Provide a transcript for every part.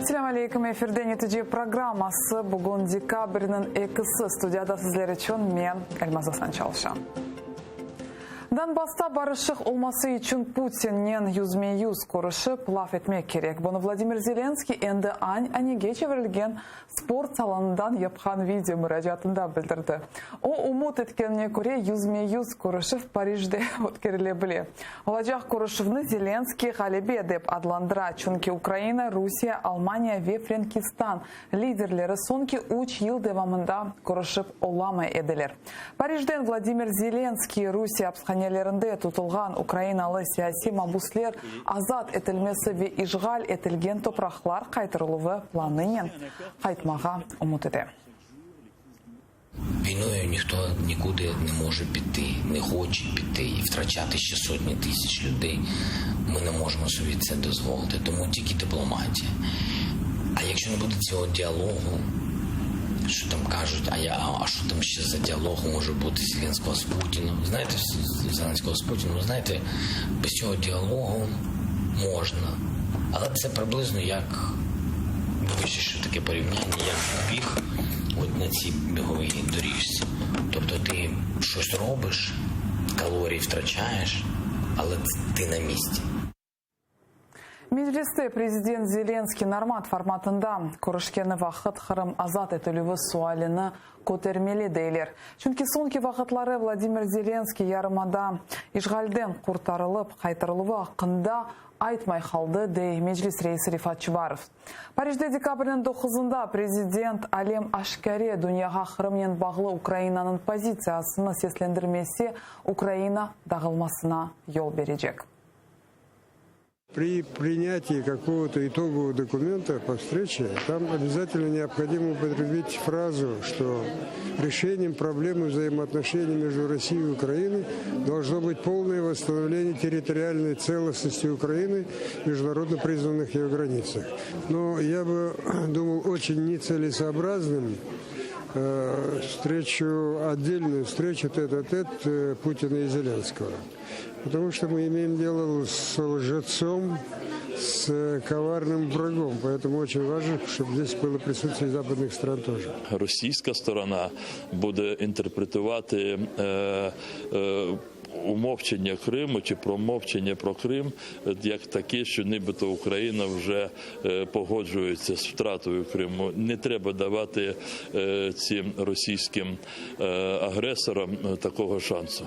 Esselâm aleyküm, efirde Netice programması, bugün dekabrniñ ekisi, studiyada sizler içün men, Elmaz Asan çalışam. Donbassta barışıq olması içün Putinnen yüzme-yüz körüşip, laf etmek kerek. Bunı Vladimir Zelenskiy endi an-anege çevirilgen sport salonından yapqan video muracaatında bildirdi. O, ümüt etkenine köre, yüzme-yüz körüşüv Parijde ötkerile bile. Olacaq körüşüvni Zelenskiy ğalebe dep adlandıra, çünki Ukraina, Rusiye, Almaniya ve Frenkistan liderleri soñki üç yıl devamında körüşip olamay ediler. Parijden Vladimir Zelenskiy Rusiye apishanelerinde tutulğan ukrainalı siyasiy mabusler azat etilmesi ve işğal etilgen topraqlar qaytarıluvı planınen qaytmağa ümüt ete. Війною ніхто нікуди не може піти, не хоче піти і втрачати ще сотні тисяч людей. Ми не можемо собі це дозволити, тому тільки дипломатія. А якщо не буде цього діалогу, що там кажуть, а я а що там ще за діалог може бути Зеленського з Путіним? Знаєте, Зеленського з Путіним, знаєте, без цього діалогу можна. Але це приблизно як, вибачте, що таке порівняння, як біг от на цій біговій доріжці. Тобто ти щось робиш, калорії втрачаєш, але ти на місці. Mecliste prezident Zelenskiy normand formatında körüşkeni vaqıt Qırım azat etilüvi sualini kötermeli, deyler. Çünki soñki vaqıtları Vladimir Zelenskiy yarımada işğalden qurtarılıp qaytarıluvı aqqında aytmay qaldı, dey Meclis reisi Refat Çubarov. Parijde dekabrniñ doquzında prezident alem aşkâre dünyağa Qırımnen bağlı Ukrainanıñ pozitsiyasını seslendirmese, Ukraina dağılmasına yol berecek. При принятии какого-то итогового документа по встрече, там обязательно необходимо употребить фразу, что решением проблемы взаимоотношений между Россией и Украиной должно быть полное восстановление территориальной целостности Украины в международно признанных ее границах. Но я бы думал очень нецелесообразным э, встречу, отдельную встречу тет-а-тет э, Путина и Зеленского. Потому что мы имеем дело с лжецом, с коварным врагом. Поэтому очень важно, чтобы здесь было присутствие западных стран тоже. Російська сторона буде інтерпретувати е, е, умовчення Криму чи промовчення про Крим як таке, що нібито Україна вже е, погоджується з втратою Криму. Не треба давати е, цим російським е, агресорам такого шансу.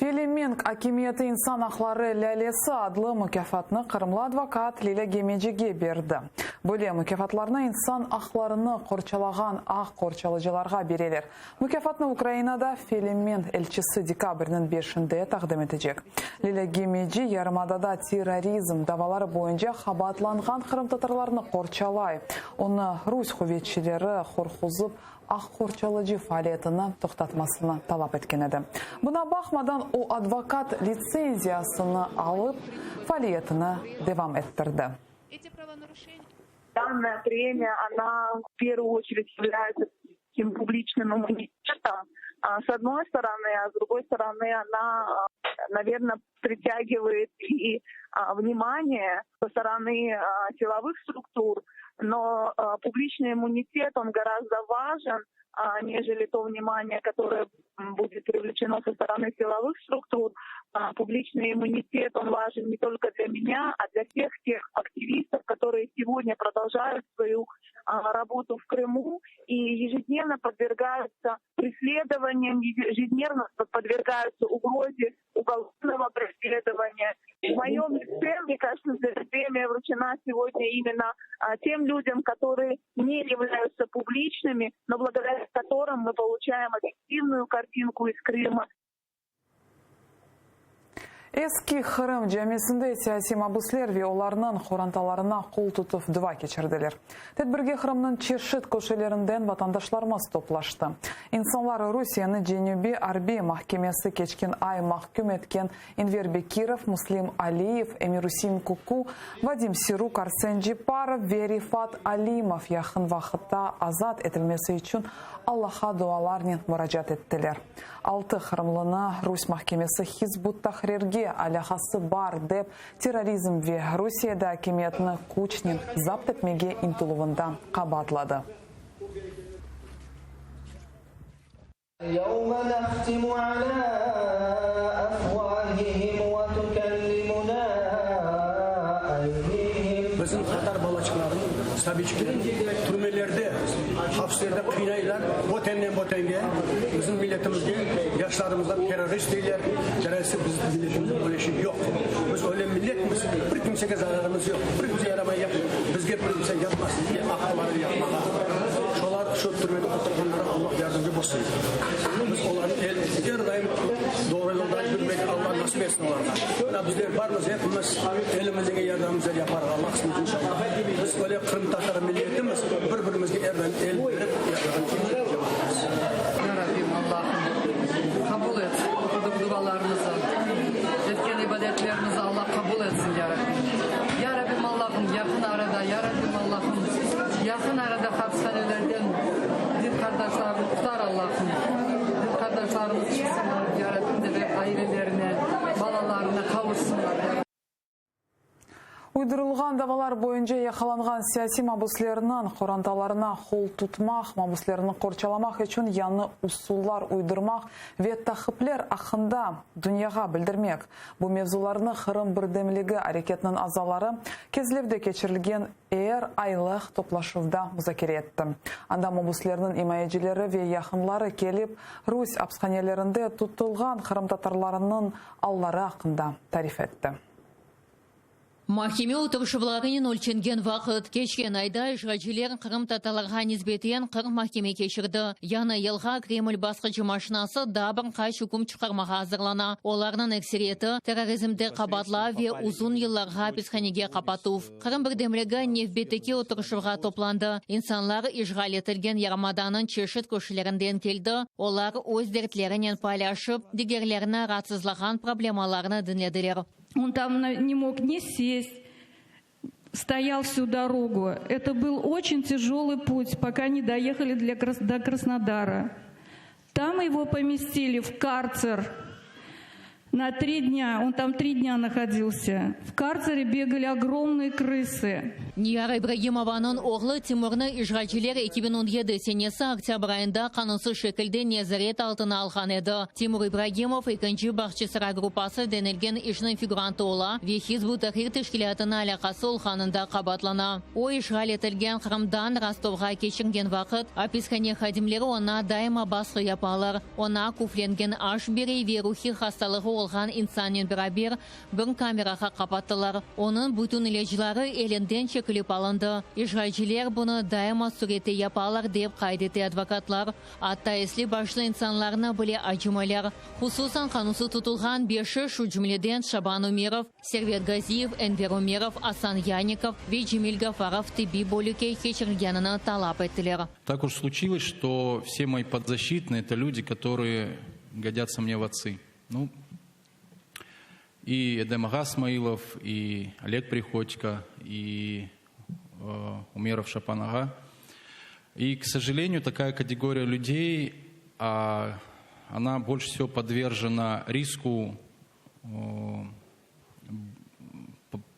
Felemenk akimiyeti İnsan aqları lâlesi adlı mukâfatnı qırımlı advokat Lilâ Gemecige berdi. Böyle mukâfatlarnı insan aqlarını qorçalağan aq qorçalıcılarğa bereler. Mukâfatnı Ukrainada Felemenk elçisi dekabrniñ beşinde taqdim etecek. Lilâ Gemeci yarımadada terrorizm davaları boyunca qabaatlanğan qırımtatarlarnı qorçalay. Onı rus quvetçileri qorquzıp, aq qorçalıcı faaliyetini toqtatmasını talap etken edi. Buna baqmadan, o, advokat litsenziyasını alıp, faaliyetini devam ettirdi. Данная премия, она в первую очередь является таким публичным иммунитетом, с одной стороны, а с другой стороны, она, наверное, притягивает и внимание со стороны силовых структур, но публичный иммунитет, он гораздо важен, нежели то внимание, которое будет привлечено со стороны силовых структур. Публичный иммунитет, он важен не только для меня, а для всех тех активистов, которые сегодня продолжают свою работу в Крыму и ежедневно подвергаются преследованиям, ежедневно подвергаются угрозе уголовного преследования. В моем лице, мне кажется, эта премия вручена сегодня именно тем людям, которые не являются публичными, но благодаря которым мы получаем объективную картинку из Крыма. Eski Qırım camisinde siyasiy mabüsler ve olarnıñ qorantalarına qol tutuv dua keçirdiler. Tedbirge Qırımnıñ çeşit köşelerinden vatandaşlarımız toplaştı. İnsanlar Rusiyeni Cenübiy arbiy mahkemesi keçken ay mahküm etken Enver Bekirov, Müslim Aliyev, Emirusein Kuku, Vadim Siruk, Arsen Ceparov ve Refat Alimov yaqın vaqıtta azat etilmesi içün Allaha dualarnen muracaat ettiler. Altı qırımlını rus mahkemesi Hizb ut-Tahrirge. terrorizmge alâqası bar dep, terrorizm ve Rusiyede akimiyetni küçnen zapt etmege ıntıluvında qabaatladı. Bizim tatar balaçıqlarını, sabiyçiklerini türmelerde, hapslerde qıynaylar, bötenden bötenge bizim milletimizge, yaşlarımızğa terrorist deyler. Terrorist bizim milletimizde böyle şey yoq. Biz öyle milletmiz, bir kimsege zararımız yoq, bir kimsege yaramay yapmay, bizge bir kimse yapmasın diye aqılları yapmağa. Şolar şu türmede oturğanlara Allah yardımcı bolsun. Biz olarnı er daim doğru yolda yürmege Allah nasip etsin olarğa. Mına bizler barmız epimiz elimizden yardımımızı yaparıq Allah qısmet inşallah. Biz öyle qırımtatar milletimiz bir birimizge er daim el berip yardımcı cemaatımız. Ya Rabbim, Allahım, qabul et oquduq dualarımızı, etken ibadetlerimizi Allah qabul etsin, Ya Rabbim. Ya Rabbim, Allahım, yaqın arada, Ya Rabbim, Allahım, yaqın arada hapishanelerden din qardaşlarını qurtar, Allahım. Din qardaşlarımız çıqsınlar, Ya Rabbim, de ve ailelerine, balalarına qavuşsınlar, Ya Rabbim. Uydurılğan davalar boyunca yaqalanğan siyasiy mabüslerniñ qorantalarına qol tutmaq, mabüslerni qorçalamaq içün yañı usullar uydurmaq ve taqipler aqqında dünyağa bildirmek, bu mevzularnı Qırım birdemligi areketiniñ azaları Kezlevde keçirilgen er aylıq toplaşuvda muzakere etti. Anda mabüslerniñ imayecileri ve yaqınları kelip, rus apishanelerinde tutulğan qırımtatarlarınıñ alları aqqında tarif etti. Mahkeme oturışuvlarınen ölçengen vaqıt, keçken ayda işğalciler qırımtatarlarğa nisbeten 40 mahkeme keçirdi. Yañı yılğa Kreml basqıcı maşinası daa bir qaç üküm çıqarmağa azırlana, olarnıñ ekseriyeti, terrorizmde qabaatlav ve uzun yıllarğa apishanege qapatuv. Qırım birdemligi nevbetteki oturışuvğa toplandı. İnsanlar işğal etilgen yarımadanıñ çeşit köşelerinden keldi, olar öz dertlerinen paylaşıp, digerlerini raatsızlağan problemalarnı diñlediler. On tam ne mog ne sest, stoyal vsю dorogu. Eto byl oçen tyajolıy put, poka ne doehali для do Krasnodara. Tam ego pomestili v kartser na tri dnâ, on tam tri dnâ nahodilsâ. V kartsere begali ogromnıye krısı. Niyara İbragimovanıñ oğlu Timurnı işğalciler 2017 senesi oktâbr ayında qanunsız şekilde nezaret altına alğan edi. Timur İbragimov ekinci Bağçasaray gruppası denilgen işniñ figurantı ola ve Hizb ut-Tahrir teşkilâtına alâqası olğanında qabaatlana. O, işğal etilgen Qırımdan Rostovğa keçirgen vaqıt, apishane hadimleri oña daima basqı yapalar, oña küflengen aş bere ve ruhiy hastalığı olğan insannen beraber bir kamerağa qapattılar. Onıñ bütün ilâcları elinden çekilip alındı. İşğalciler bunı daima sürette yapalar, dep qayd ete advokatlar. Atta esli-başlı insanlarnı bile acımaylar. Hususan qanunsız tutulğan beşi, şu cümleden Şaban Umerov, Servet Gaziyev, Enver Umerov, Asan Yanikov ve Cemil Gafarov tibbiy bölükke keçirilgenini talap ettiler. Так уж случилось, что все мои подзащитные это люди, которые годятся мне в отцы. Ну, и Эдем ağa Смаилов, и Олег Приходько, и Умеров Шапан ağa. И, к сожалению, такая категория людей, она больше всего подвержена риску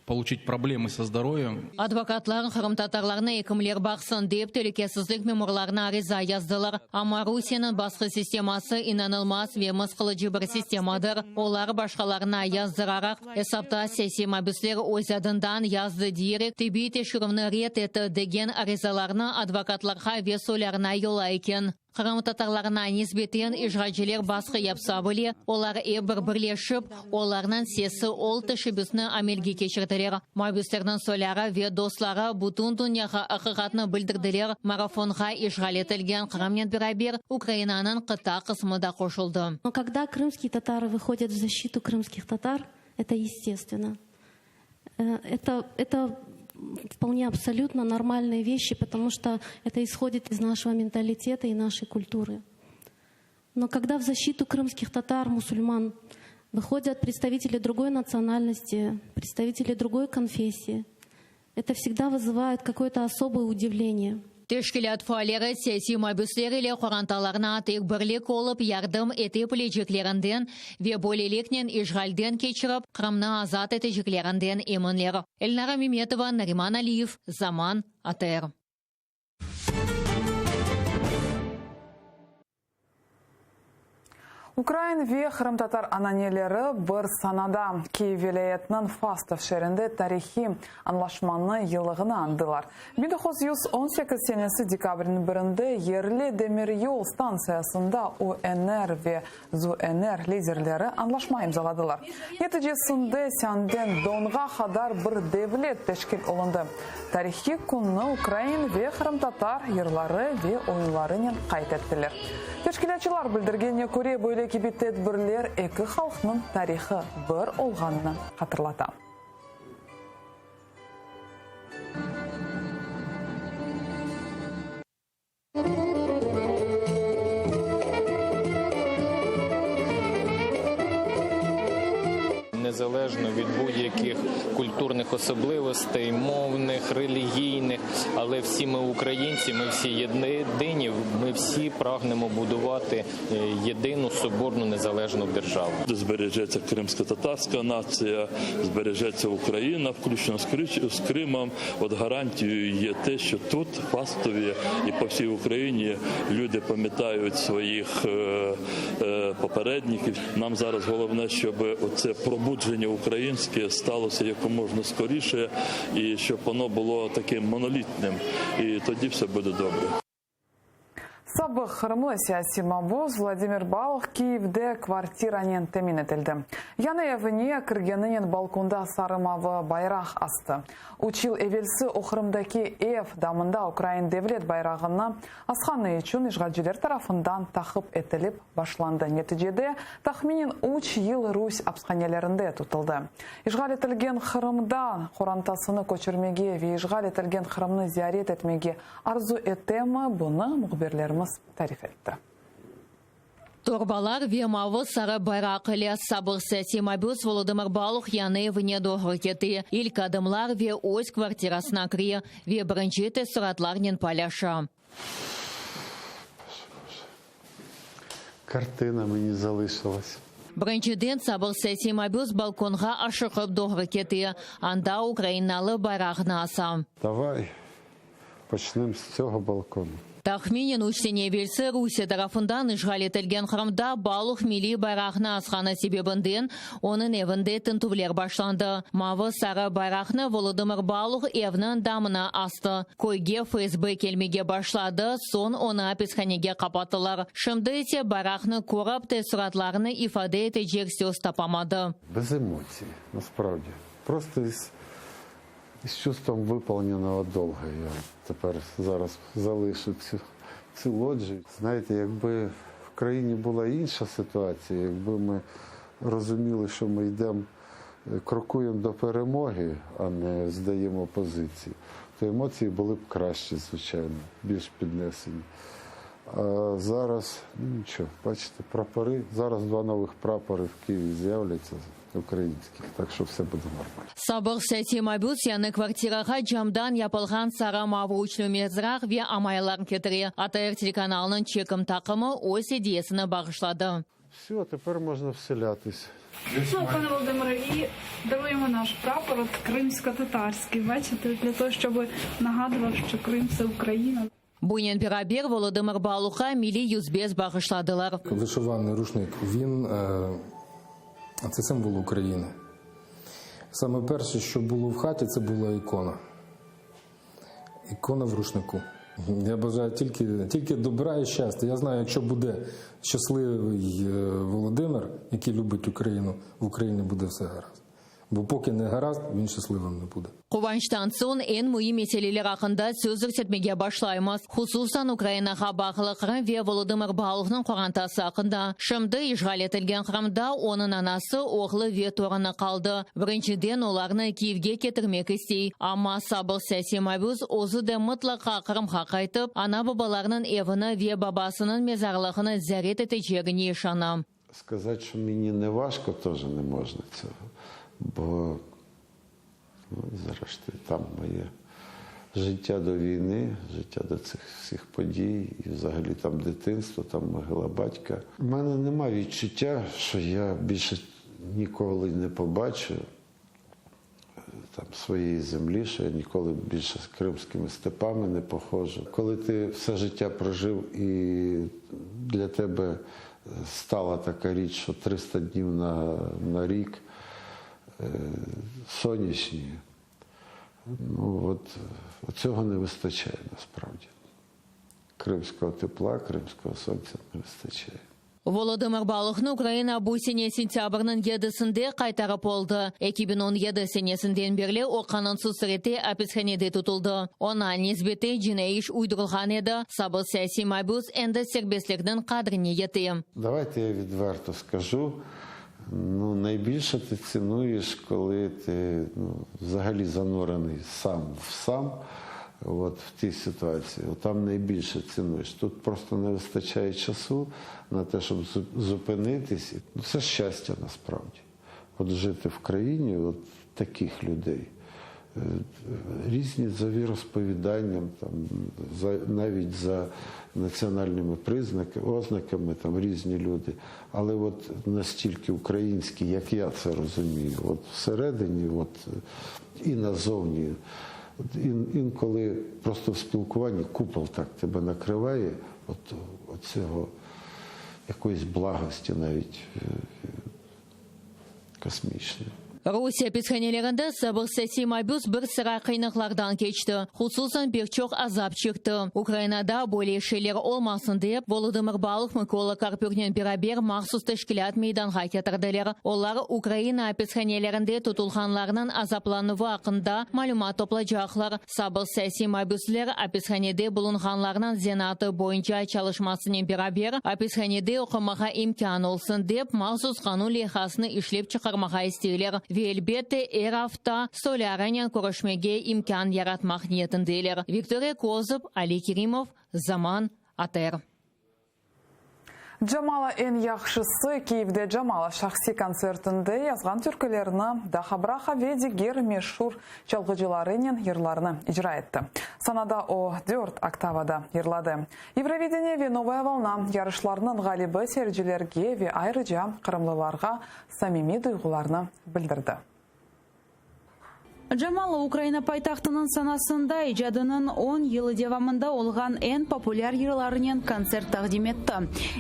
получить проблемы со здоровьем. Advokatlar qırımtatarlarnı ekimler baqsın dep telükesizlik memurlarına ariza yazdılar. Amma Rusiyeniñ basqı sisteması inanılmaz ve mısqılıcı bir sistemadır. Olar başqalarına yazdıraraq, esapta siyasiy mabüsler öz adından yazdı diyerek tibbiy teşkerüvni red etti degen arizalarnı advokatlarğa ve soylarına yollay eken. Qırımtatarlarına nisbeten işğalciler basqı yapsa bile, olar ep bir birleşip, olarnıñ sesi ol teşebbüsni amelge keçirdiler. Mabüslerniñ soyları ve dostları bütün dünyağa aqiqatnı bildirdiler, marafonğa işğal etilgen Qırımnen beraber Ukrainanıñ qıta qısmı da qoşuldı. Но когда крымские татары выходят в защиту крымских татар, это естественно. Это, это вполне абсолютно нормальные вещи, потому что это исходит из нашего менталитета и нашей культуры. Но когда в защиту крымских татар, мусульман, выходят представители другой национальности, представители другой конфессии, это всегда вызывает какое-то особое удивление. Teşkilât faalleri siyasiy mabüsler ile qorantalarına tek birlik olıp yardım ete bileceklerinden ve böyleliknen işğalden keçirip, Qırımnı azat eteceklerinden eminler. Elnara Memetova, Nariman Aliyev, Zaman, ATR. Ukrain ve qırımtatar ananeleri bir sanada, Kiyev vilâyetiniñ Fastov şeerinde tarihiy añlaşmanıñ yıllığını añdılar. 1918 senesi dekabrniñ birinde yerli demiryol stantsiyasında UNR ve ZUNR liderleri añlaşma imzaladılar. Neticesinde Sânden Donğa qadar bir devlet teşkil olundı. Tarihiy künni ukrain ve qırımtatar yırları ve oyunlarınen qayd ettiler. Teşkilâtçılar bildirgenine köre, böyle kibi tedbirler eki halqnıñ tarihı bir olğanını hatırlata. Незалежно від будь-яких культурних особливостей, мовних, релігійних, але всі ми українці, ми всі єдині, ми всі прагнемо будувати єдину соборну незалежну державу. Збережеться кримсько-татарська нація, збережеться Україна, включно з Кримом. От гарантією є те, що тут, в Фастові і по всій Україні люди пам'ятають своїх попередників. Нам зараз головне, щоб оце пробудження українське сталося якомога скоріше і щоб воно було таким монолітним. І тоді все буде добре. Sabıq qırımlı siyasiy mabus Vladimir Baluh Kiyevde kvartiranen temin etildi. Yañı evine kirgeninen balkonda sarı-mavı bayraq astı. Üç yıl evelsi o Qırımdaki ev damında ukrain devlet bayrağını asqanı içün işğalciler tarafından taqip etilip başlandı. Neticede, tahminen üç yıl rus apshanelerinde tutuldı. İşğal etilgen Qırımdan qorantasını köçürmege ve işğal etilgen Qırımnı ziyaret etmege Arzu etemi, bunı mühbirlerimiz tarif etti. Torbalar ve mavı-sarı bayraq ile sabıq siyasiy mabüs Volodımır Baluh yañı evine doğru kete. İlk adımlar ve öz kvartirasına kire ve birinci teessuratlarnen paylaşa. Kartina meni zalışılas. Birinciden sabıq siyasiy mabüs balkonğa aşıqıp doğru kete, anda ukrainalı bayrağını asa. Davay, Poçnem z tsього balkonu. Tahminen üç sene evelsi Rusiye tarafından işğal etilgen Qırımda Baluh milliy bayraqnı asqanı sebebinden onıñ evinde tintüvler başlandı. Mavı-sarı bayraqnı Volodımır Baluh evniñ damına astı. Köyge FSB kelmege başladı, soñ onı apishanege qapattılar. Şimdi ise bayraqnı körip, teessuratlarını ifade etecek söz tapamadı. Bez emotsiy, naspravdi. Prosto iz Із чувством выполненного долга я тепер зараз залишу цю, цю лоджію. Знаєте, якби в країні була інша ситуація, якби ми розуміли, що ми йдемо, крокуємо до перемоги, а не здаємо позиції, то емоції були б кращі, звичайно, більш піднесені. А зараз, ну нічого, бачите, прапори. Зараз два нових прапори в Києві з'являться українських, так що все буде нормально. Sabıq siyasiy mabüs yañı kvartirağa camdan yapılğan sarı-mavı üçlü mezraq ve amaylar ketire. ATR telekanalınıñ çekim taqımı öz ediyesini bağışladı. Vse, teper mojna vselâtis. Ну, пане Володимире, і даруємо наш прапор, от кримськотатарський, бачите, для того, щоб нагадував, що Крим – це Україна. Bunen beraber Volodımır Baluhqa milliy yüzbez bağışladılar. Вишиваний рушник, він, це символ України. Саме перше, що було в хаті, це була ікона. Ікона в рушнику. Я бажаю тільки, тільки добра і щастя. Я знаю, якщо буде щасливий Володимир, який любить Україну, в Україні буде все гаразд. Бо поки не гаразд, він щасливим не буде. Quvançtan soñ eñ müim meseleler aqqında söz yürsetmege başlaymız, hususan Ukrainağa bağlı Qırım ve Volodımır Baluhnıñ qorantası aqqında. Şimdi işğal etilgen Qırımda onıñ anası, oğlu ve torunı qaldı. Birinciden olarnı Kiyevge ketirmek istey. Amma sabıq siyasiy mabüs özü de mıtlaqa Qırımğa qaytıp, ana-babalarınıñ evini ve babasınıñ mezarlığını ziyaret etecegine işana. Сказать, що мені не важко, теж не можна цього, бо, ну, зрештою, там моє. Життя до війни, життя до цих всіх подій, і взагалі там дитинство, там могила батька. У мене нема відчуття, що я більше ніколи не побачу там своєї землі, що я ніколи більше з кримськими степами не похожу. Коли ти все життя прожив і для тебе стала така річ, що 300 днів на, на рік е, сонячні, ну от цього не вистачає насправді. Кримського тепла, кримського сонця не вистачає. Volodımır Baluhnı Ukraina bu sene sentâbrniñ yedisinde qaytarıp oldı. 2017 senesinden berli o qanunsız sürette apishanede tutuldı. Oña nisbeten cinaiy iş uydurılğan edi. Sabıq siyasiy mabüs endi serbestlikniñ qadrine yete. Давайте я відверто скажу. Ну, найбільше ти цінуєш, коли ти ну, взагалі занурений сам в сам, от, в тій ситуації. От там найбільше цінуєш. Тут просто не вистачає часу на те, щоб зупинитись. Ну, це щастя насправді. От жити в країні от таких людей. Е, Різні за віросповіданням, там, за, навіть за національними признаками, ознаками, там різні люди. Але от настільки українські, як я це розумію, от всередині, от, і назовні. От ін, інколи просто в спілкуванні купол так тебе накриває, от, оцього якоїсь благості навіть е, космічної. Rusiye apishanelerinde sabıq siyasiy mabüs bir sıra qıyınlıqlardan keçti, hususan pek çoq azap çekti. Ukrainada böyle şeyler olmasın dep, Volodımır Baluh Mıkola Karpüknen beraber mahsus teşkilât meydanğa ketirdiler. Olar Ukraina apishanelerinde tutulğanlarnıñ azaplanuvı aqqında malümat toplacaqlar. Sabıq siyasiy mabüsler apishanede bulunğanlarnıñ zenaatı boyunca çalışmasınen beraber apishanede oqumağa imkân olsun dep, mahsus qanun leyhasını işlep çıqarmağa isteyler ve, elbette, er afta soylarınen körüşmege imkân yaratmaq niyetindeler. Viktoriya Kozub, Ali Kerimov, Zaman, ATR. Jamala eñ yahşısı, Kiyevde Jamala şahsiy kontsertinde yazğan türkülerini, Daha Braha ve diger meşur çalğıcılarınen yırlarını icra etti. Sanada o, dört oktavada yırladı. Yevrovideniye ve Novaya volna yarışlarınıñ ğalibi seyircilerge ve ayrıca qırımlılarğa samimiy duyğularını bildirdi. Jamala Ukraina paytahtınıñ sanasında icadınıñ on yılı devamında olğan eñ populâr yırlarınen kontsert taqdim etti.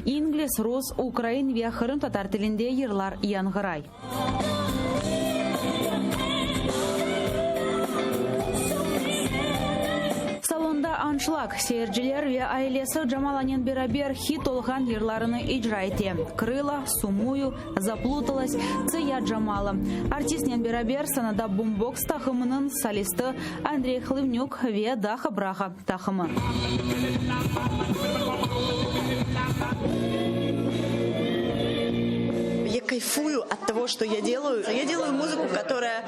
İngliz, rus, ukrain ve qırımtatar tilinde yırlar yañğıray. Salonda anşlag, seyirciler ve ailesi Jamalanen beraber hit olğan yırlarını icra ete, Krıla, Sumuyu, Zaplutalaş, Tse ya Jamala. Artistnen beraber sanada Bumboks taqımınıñ solisti Andrey Hlıvnük ve Daha Braha taqımı. Я кайфую от того, что я делаю. Я делаю музыку, которая,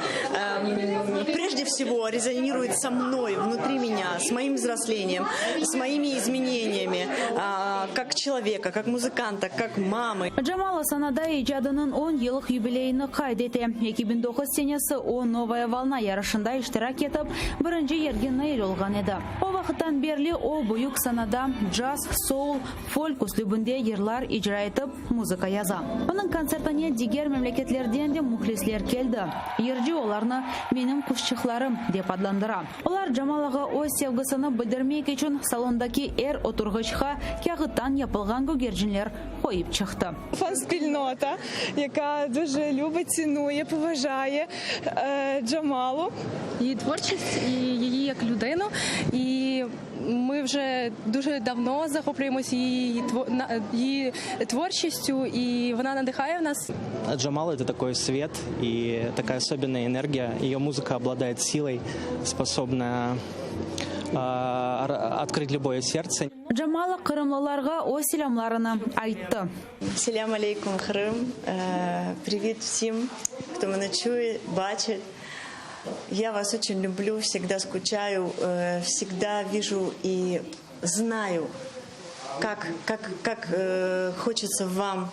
прежде всего резонирует со мной, внутри меня, с моим взрослением, с моими изменениями, как человека, как музыканта, как мамы. Jamala sanada icadınıñ on yıllıq yubileyini qayd ete. 2009 senesi o, Novaya volna yarışında iştirak etip, birinci yerge nail olğan edi. O vaqıttan berli o, büyük sanada caz, soul, folk üslübinde yırlar icra etip, muzıka yaza. Onıñ kontsertine diger memleketlerden de mühlisler keldi. Yırcı olarnı menim quşçıqlarım dep adlandıra. Olar Jamalağa öz sevgisini bildirmek içün salondaki er oturğıçqa kâğıttan yapılğan gögercinler qoyıp çıqtı. Фан-спільнота, яка дуже любить, цінує, поважає Джамалу. Її творчість і її як людину. І ми вже дуже давно захоплюємося її, її творчістю, і вона надихає в нас. Джамала – это такой свет и такая особенная энергия. Ее музыка обладает силой, способна открыть любое сердце. Jamala qırımlılarğa öz selâmlarını ayttı. Selâm aleyküm, Qırım! Привет всем, кто мене чує, бачить. Я вас очень люблю, всегда скучаю, всегда вижу и знаю, как, как, как хочется вам.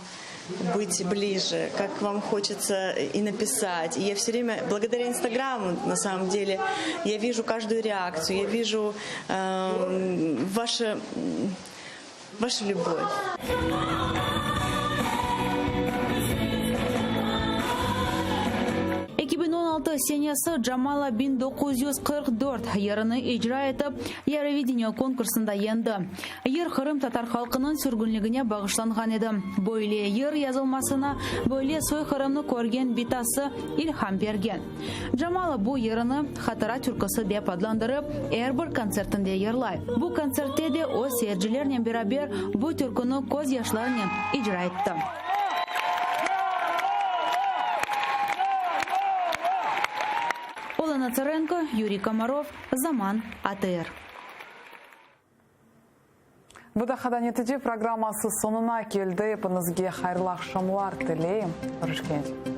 быть ближе, как вам хочется и написать. И я все время, благодаря Инстаграму, на самом деле, я вижу каждую реакцию, я вижу э, ваше, вашу любовь. 2016 senesi Jamala 1944 yırını icra etip, Eurovideniye konkursında yeñdi. Yır qırımtatar halqınıñ sürgünligine bağışlanğan edi. Böyle yır yazılmasına böyle soyqırımnı körgen bitası ilham bergen. Jamala bu yırını Hatıra türküsi dep adlandırıp, er bir kontsertinde yırlay. Bu kontsertte de o seyircilernen beraber bu türküni közyaşlarınen icra etti. Olena Tsarenko, Yuriy Komarov, Zaman, ATR. Bu daqqada Netice programması soñuna keldi. Epiñizge hayırlı aqşamlar tileyim. Körüşkence.